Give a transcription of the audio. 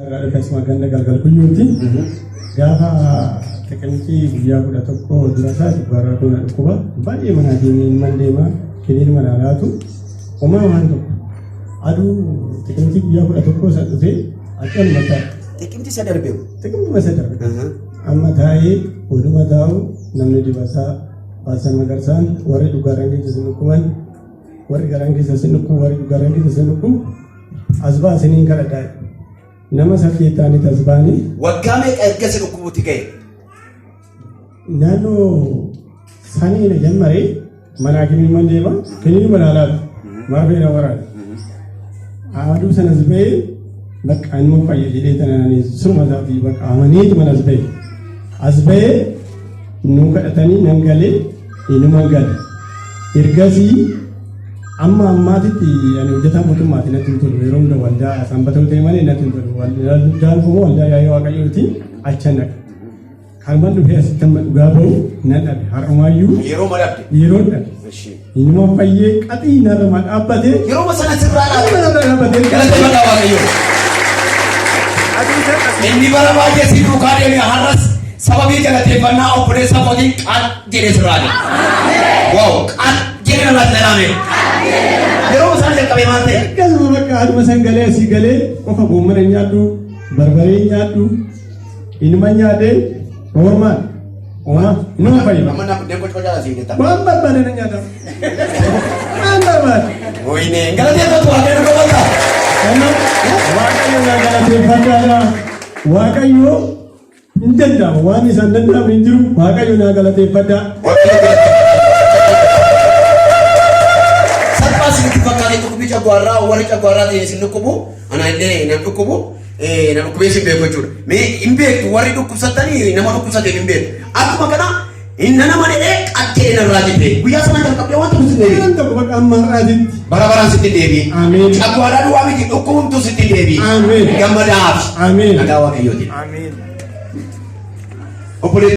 Irraa dhufe asuma ganda Galgal Kuyyuuti. Gaafa Xiqimtii guyyaa 11 dura isaa coggaarraa koo na dhukkuba. Baay'ee mana hakiimii ilman deema kiniin mana laatu. Homaa waan tokko. Aduu Xiqimtii guyyaa 11 isa dhufee akkanuma taa'e. Xiqimti isa darbeewu. Xiqimtuma isa darbe. Amma taa'ee oduma taa'u namni dibataa Baasaan Magarsaan warri dhugaaraan keessa isin dhukkuban warri garaan keessa isin dhukkubu warri dhugaaraan keessa isin dhukkubu as ba'a isiniin kadhadhaa. Nama 8 ta'anii as ba'anii. Waggaa meeqa erga si dhukkubuutti ga'e? Naannoo sanii na jammaree mana hakimiin deema kiniin mana laatu marfee na waraana. Aduu sanas ba'ee bakka inni fayya jedhee tanaan surma isaatii bakka amaneetu mana as ba'e. As ba'ee nu kadhatanii nan galee inuma gale. Ergasii amma ammaatitti ani hojjetaa mootummaati natti hin tolu yeroo hunda waldaa sanbata ta'e malee natti hin tolu. Waldaan kun waldaa yaa'ii waaqayyooti achan dhaqa. Kanuman dhufee asitti amma dhugaa ba'u nan dhabe. Har'umaayyuu Yeroo ma dhabde? yeroo dhabe. Ishee. Inuma fayyee qaxii narra ma dhaabbate. Yeroo sana sirraa dhaabe. Narra dhaabbatee. Galata maqaa Waaqayyoo. Inni bara baay'ee si duukaa deeme har'as sababii galateeffannaa obboleessa kootiin qal jedhee sirraa deeme. Waaw qal jedhee narraa si dhalaame. Yeroo sana jalqabee maal ta'e? Akkasuma bakka aduma san galee asii galee qofa goommana hin nyaadhu barbaree hin nyaadhu Inuma nyaatee normaal. Homaa inuma fayyada. Amma na buddeen qoca asii jetta. Waan barbaade na nyaata. Waan barbaade. Wayne galateeffatu waaqayyo gabata. Kanaaf Waaqayyo na galateeffadhaadha. Waaqayyo hin danda'amu. Waan isaan danda'amu hin jiru. Waaqayyo na galateeffadhaa. Salphaa isinitti fakkaate dhukkubni cagwaarraa warri cagwaarraa ta'e isin dhukkubu ana illee nan dhukkubu na dhukkubee sin beeku jechuudha. Mee hin beektu warri dhukkubsattanii nama dhukkubsateef hin beektu. Akkuma kana hin nana malee qaccee narraa jette. Guyyaa sana jalqabdee waan tokko sitti deebi'e. Waan tokko bakka amma har'aatitti. Bara baraan sitti deebi'e. Ameen. Cagwaarraa duwwaa miti dhukkubumtuu sitti deebi'e. Ameen. Gammadaaf. Ameen. Nagaa Waaqayyootiin. Ameen. Obboleettii.